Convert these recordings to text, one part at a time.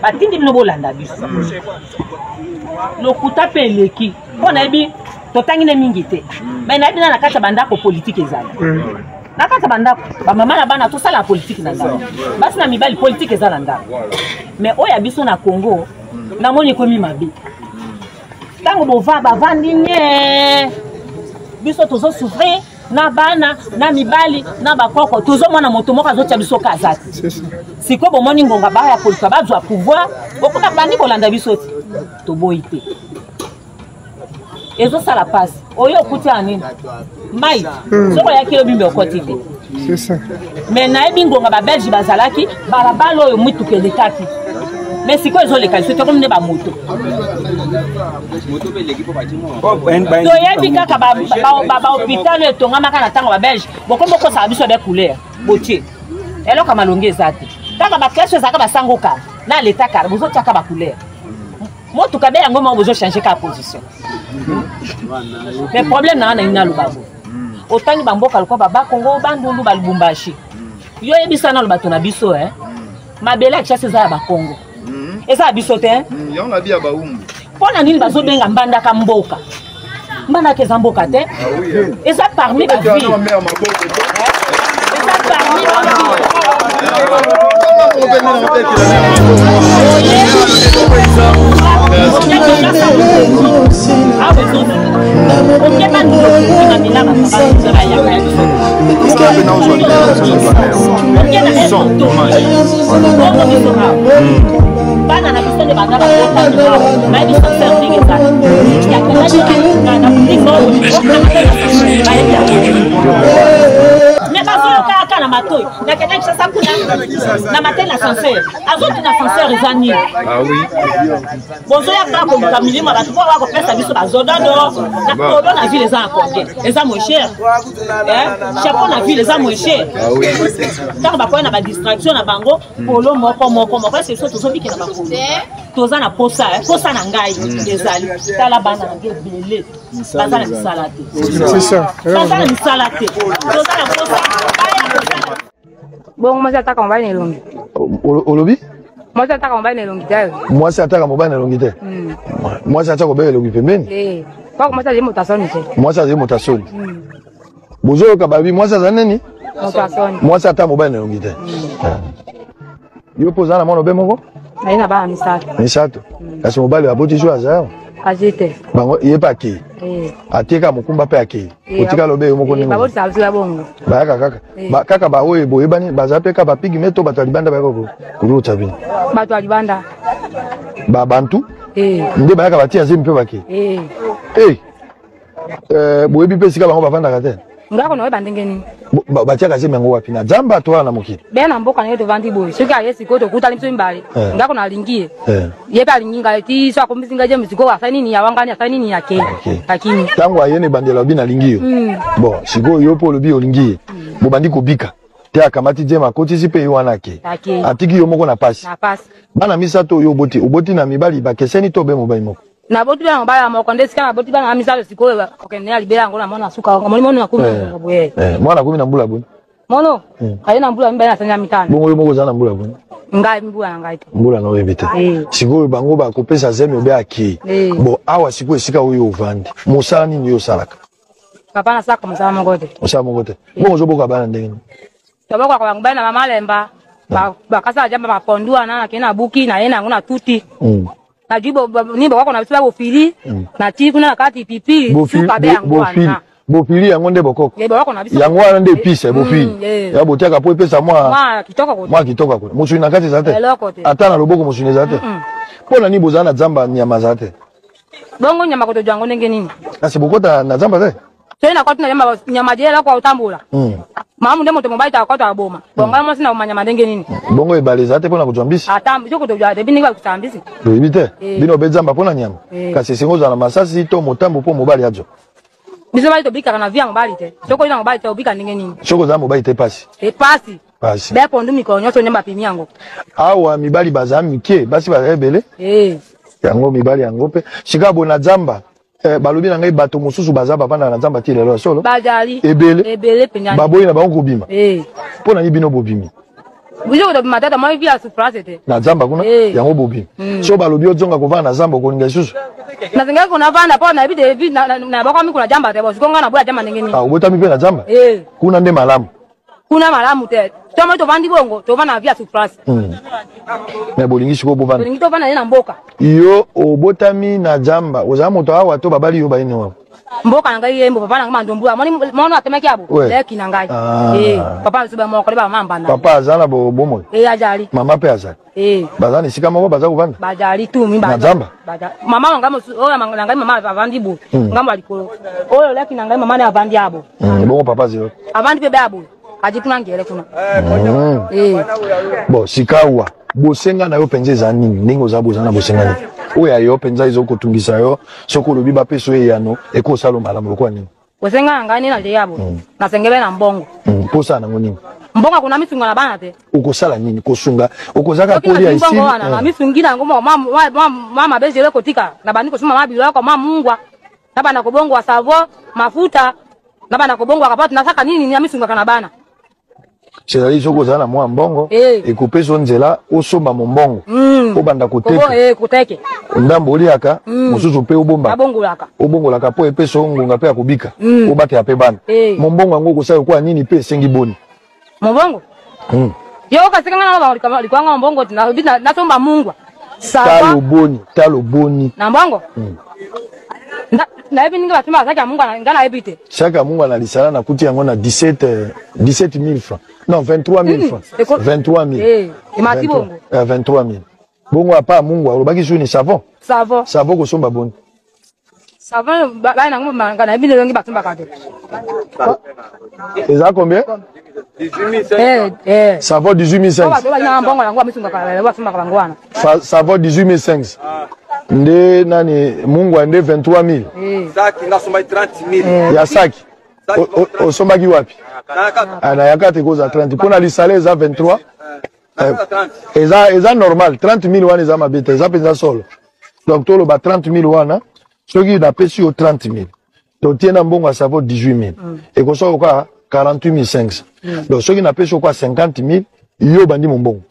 Batindi bino bolanda biso lokuta mpe eleki mpo nayebi totangi nde mingi te me nayebi na na kati ya bandako politike ezali na kati ya bandako bamama na bana tosala politike na ndako basi na mibali politike eza na ndako me oyo ya biso na congo namoni ekomi mabe ntango bova bavandi nye biso tozosouffrir na bana na mibali na bakoko tozomona moto moko azotya biso kaza te sikoyo bomoni ngonga baya koluka bazwa pouvoir bokoma bandi kolanda biso te toboyi te ezosala mpasi oyo okuti ya nini mai hmm. soki oyaki lobi mbe okoti te me nayebi ngonga babelge bazalaki balabala oyo mituka elekaki me sikoyo ezoleka liso tokomi nde bamoto toyebi kaka bahôpital oyo etongamaka na ntango babelge bokomi bokosaka biso be couleur botie eloko ya malongi eza te kaka baklase ezalaka basango kala na leta kala bozotiaka bacouleur motuka be yango moko bozo changer kaka position mais problème na nga nalingi naloba bo otangi bamboka lokola babakongo bandundu balubumbashi yo yebisa nano bato na biso eh? mabele ya kishasa eza ya bakongo eza ya biso te mpo na nini bazobenga mbandaka mboka mbandaka eza mboka te ah eza parmi baville eza parmi baville bana na biso nde baza bayebi sincere ndenge ezali me bazoyoka kaka na matoi nakenda kisasa kuna na matei na sincere azotuna sincere eza nini ah bozoya kaka koluka milimo ya bato mpo bakopesa biso bazododo na polo na ville eza na combien eza moins cher chapeau na ville eza moins cher ah ntango bakoya na badistraction na bango polo moko moko moko ese biso tozobikela bapolo toza na posa eh, posa na ngai mm. ezali tala bana na ngai ebele baza na misala te baza na misala te toza na posa baya kosala bongo mwasi ataka mobali na elongi olobi mwasi ataka mobali na elongi te mwasi ataka mobali na elongi te mm. mwasi ataka kobela elongi pembeni eh. mwasi azali moto asoni te mwasi azali moto asoni mm. bozoyoka babi mwasi azali nini mwasi ata mobali na elongi te mm. yo mpo oza na mwana obe moko naye na bana misato misato mm. kasi mobali aboti jo aza azi te bango ye mpe akei eh. ateka mokumba mpe akei eh, otikala obe yo moko eh, ndenge bayaka kaka kaka baoyo boyebani baza mpe kaka bapigme to bato ya libanda bayaka koluta bino bato ya libanda babantu nde bayaka batia zemi mpe bakei Eh, boyebi mpe esika bango bavandaka te nga ko naoyeba ndenge nini batiaka zemi yango wapi na zamba to wana na mokili be na mboka na ye tovandi boye soki aye sikoyo tokutani biso mibale eh. nga ko nalingi ye eh. ye mpe alingi ngai ti so akombisi ngai jemi sikoyo asali nini awangani asali nini ake akimi ntango aye na ebandela alobi nalingi yo hmm. bon sikoyo yo mpe olobi olingi ye hmm. bobandi kobika te akamati jema akotisi mpe ye wana ake atiki yo moko na pasi bana misato oyo oboti oboti na mibali bakeseni to obe mobali moko naboti bana mobali ya moko nde esika naboti bana misato sikoyo okende ya libela yango na mwana suka omoni mono nakomi na boye eh, mwana akomi na mbula boni mono eh. aye na mbula mibale na sanza mitano bongo yo moko oza na mbula boni ngai mbula na ngai te mbula na oyebi te eh. sikoyo bango bakopesa zemi obe akei bo awa sikoyo esika oyo ovandi mosala nini yo osalaka papa nasalaka mosala moko te mosala moko te bongo ozoboka bana ndenge nini Tobokaka bango bana na malemba bakasa jamba bapondu wana nakei na buki naye na yango na tuti mm. nazwi nini bokoko na biso ba bofili mm. natii kuna na kati pipi suka be yango wana bofili yango nde bokoko yango wana nde epise mm, bofili ya botiaka mpo epesa mwa kitoko kuna mosuni na kati eza te ata na loboko mosuni eza te mpo na nini bozala na zamba nyama aza te bongo nyama kotozwa yango ndenge nini kasi bokota na zamba te. Soki nakoti na nyama nyama je eloko otambola. Mamu nde moto mobali ta kota aboma. Bongo ngai mwasi na manyama ndenge nini? Bongo ebale eza te mpona kozwa mbisi? Ata soki tozwa te bino bakosala mbisi. Toyebi te. Bino obeti zamba mpona nyama. Kasi esengi ozala na masasi to motambo mpo mobali azwa. Biso bali tobikaka na vie ya mobali te. Soki oza na mobali te obika ndenge nini? Soki oza mobali te pasi. E pasi. Pasi. Be pondu mikolo nyonso nde bapimi yango. Awa mibali baza mike, basi baza ebele. Yango mibali yango mpe sika bo na zamba. Balobi na ngai bato mosusu baza bavanda na zamba ti lelo ya solo. Bazali. Ebele. Ebele mpenza. Baboyi na bango kobima. Mpo na nini bino bobimi? Biso kotobima tata moi vie ya souffrance te. Na zamba kuna yango bobimi. So balobi ozonga kovanda na zamba okolinga lisusu? Nasengaki kona vanda mpo nayebi te vi na bokomi kuna jamba te bo sikoyo ngai naboya jamba ndenge nini? Ah, obotami mpe na zamba? Kuna nde malamu. Kuna malamu te. To moi tovandi bongo tovanda na vie ya souffrance. Me bolingi sikoyo bovanda. Tolingi tovanda ye na mboka. Yo obotami na zamba, ozala moto awa to babali yo bayini wawa? Mboka na ngai yembo papa na ngai mandombu amoni mwana atemaki abo. Leki na ngai. Papa na biso ba moko ba mama mbanda. Papa aza na bomoi? Azali. Mama mpe azali? Baza na esika moko baza kovanda? Bazali tu mi Na zamba? Mama na ngai mosusu oyo na ngai mama avandi bo. Ngambo ya likolo. Oyo leki na ngai mama ne avandi abo. Bongo papa zero? Avandi mpe be abo. Aji kuna ngele kuna. Bon, sikawa bosenga na yo mpenza eza nini? Ndenge oza boza na bosenga nini? Oyo ya yo mpenza ezokotungisa yo, soki olobi bapesa yo eyano ekosala malamu lokola nini? Bosenga na ngai nini na yabo. Nasengebe na mbongo. Mpo osala nango nini? Mbongo kuna misunga na bana te. Okosala nini? Kosunga okozaka kolia esili wana na misungi na yango mwa mabe jele kotika na bandi kosomba mwa biloko mwa mungwa na banda kobongwa savon mafuta na banda kobongwaka po nasaka nini na misungaka na bana. C'est-à-dire soki ozala na mwa mbongo ekopesa yo nzela osomba mombongo, obanda koteka. Koteke. Ndambo oliaka, mosusu mpe obombaka. Abongolaka. Obongolaka mpo epesa yo ngonga mpe ya kobika, obatela mpe bana. Mombongo yango okosala lokola nini mpe esengi boni? Mombongo yo okasika nga na likwanga mbongo nasomba mungwa. Talo boni, talo boni? Na mbongo nayebi ndenge basomba saki ya mungwa, nga nayebi te. Saki ya mungwa na lisala nakuti yango na 17 000 francs, non, 23 000 francs, 23 000. Emati bongo. 23 000. Bongo apa mungwa olobaki su ni savon? Savon. Savon kosomba boni? Savon bana nango nga nayebi ndenge basombaka te. Eza combien? Savon 18 500. Bato na mbongo yango bamisungaka basombaka bango wana. Savon 18 500 nde nani, mungwa nde 23 000. Saki nga sombaki 30 000. Ya saki osombaki wapi? Na yaka te kozala 30 mpo na lisala eza 23, eza normal. 30 000 wana eza mabe te, eza mpenza solo. Donc toloba 30 000 wana, soki napesi yo 30 000, totie na mbongo ya savon 18 000, ekosala oka 48 500. Donc soki napesi yo kwa 50 000, yo obandi mombongo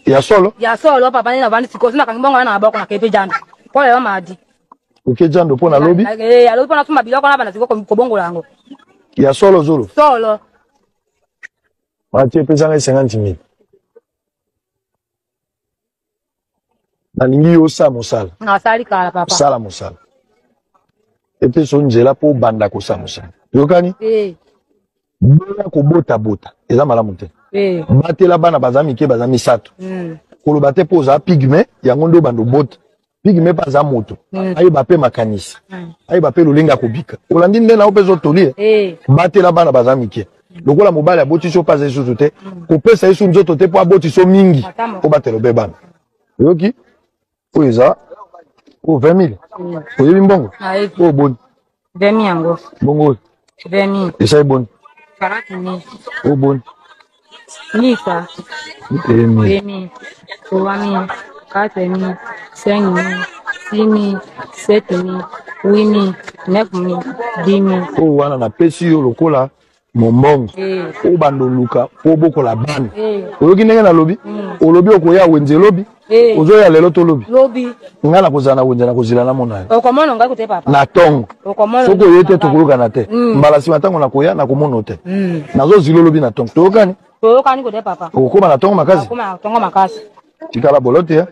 ya solo? Ya solo papa, nde navandi sikoyo so nakangi mbongo wana na maboko, nakei mpe jando mpo lelo madi. Oke jando mpo nalobi? Alobi mpo nasomba biloko na bana sikoyo kobongola yango. Ya solo zolo? Solo. Matie, epesa ngai 50 000, nalingi yo osala mosala. Nasali kala papa. Sala mosala, epesa yo nzela mpo obanda kosala mosala, yokani? Boya kobotabota eza malamu te. Batela bana, baza mike, baza misato. Koloba te mpo ozala pygmée yango nde obanda obota. Pygmée mpe aza moto, ayeba mpe makanisi, ayeba mpe lolenge ya kobika. Olandi nde na yo mpe ezotoli. Batela bana, baza mike. Lokola mobali abotisi yo mpe aza lisusu te, kopesa ye su nzoto te mpo abotisi yo mingi. Obatela mpe bana, oyoki? Oyo eza oyo 20 000. Oyebi mbongo oyo boni? 20 yango. Bongo oyo? 20. Esali boni? 40. Oyo boni? Misa. 2000. 2000, 3000, 4000, 5000, 6000, 7000, 8000, 9000, 10 000. Oyo wana napesi yo lokola mombongo oyo banda oluka mpo obokola bana. Oyoki ndenge nalobi? Olobi okoya wenze lobi? Ozoya lelo to lobi? Lobi. Ngai nakozala na wenze, nakozela namona yo. Okomona ngai kote papa. Na ntongo. Okomona. Soki oye te, tokoyokana te. Mbala nsima ntango nakoya nakomona te. Nazozila olobi na ntongo, toyokani? Toyokani kote papa. Okokóma na ntongo makasi? Okoma na ntongo makasi. Tikala bolo te.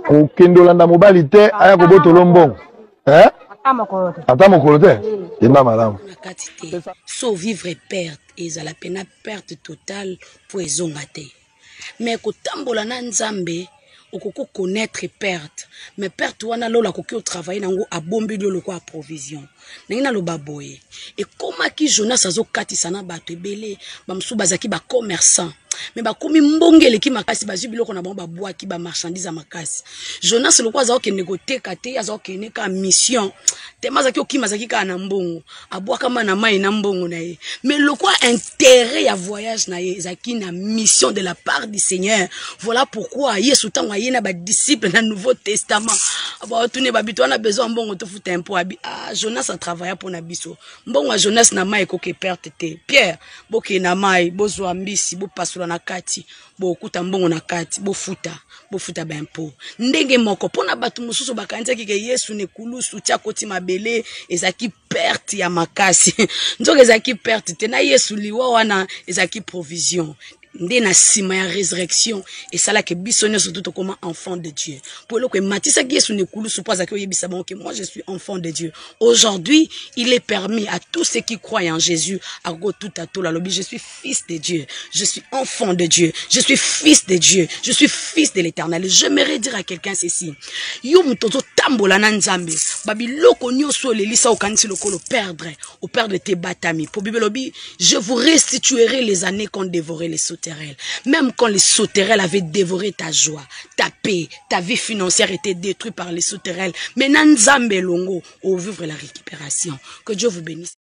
Kokende olanda mobali te aya kobotola mbongo. Ata mokolo te. Ata mokolo te. Yemba malamu. Na kati te so vivre perte ezala pena perte totale mpo ezonga te, me kotambola na Nzambe. Okoki connaître perte, mais perte wana lola akoki otravaille nango, abombeli yo lokola provision. Ndenge naloba boye, ekomaki Jonas azokatisa na bato ebele, bamosusu bazalaki bacommerçant, me bakomi mbonge eleki makasi, bazwi biloko na bango, babwaki bamarchandise ya makasi. Jonas lokola aza kokende koteka te, aza kokende kaka mission tema, azalaki okima, azalaki kaka na mbongo, abwakama na mai na mbongo na ye. Mais lokola intérêt ya voyage na ye ezalaki na mission de la part du Seigneur, voilà pourquoi Yesu ntango aye na badisciple na Nouveau Testament, batuni babito wana besoin mbongo tofuta impôt, abi ah, Jonas atravailla mpo na biso, mbongo ya Jonas na mai ekoki perte te. Pierre, bokende na mai, bozwa mbisi, bopasola na kati, bokuta mbongo na kati, bofuta, bofuta baimpôt. Ndenge moko mpo na bato mosusu bakanisaki ke Yesu na ekulusu ti akoti mabele ezalaki perte ya makasi, nzoka ezalaki perte te. Na Yesu liwa wana ezalaki provision nde na nsima ya résurrection esalaki biso nyonso tu tokoma enfant de Dieu. Mpo eloko ematisaki Yesu na ekulusu, mpo azalaki oyebisa bango ke moi je suis enfant de Dieu. Aujourd'hui, il est permis à tous ceux qui croient en Jésus akotuta tola, alobi je suis fils de Dieu, je suis enfant de Dieu, je suis fils de Dieu, je suis fils de l'Éternel. J'aimerais dire à quelqu'un ceci: yo moto ozotambola na Nzambe, babiloko nyonso olelisa, okanisi lokolo perdre, operdre te, batami. Po Bible elobi: je vous restituerai les années qu'ont dévoré les sauterelles. Même quand les sauterelles avaient dévoré ta joie, ta paix, ta vie financière était détruite par les sauterelles, mais na Nzambe elongo ovivre la récupération. Que Dieu vous bénisse.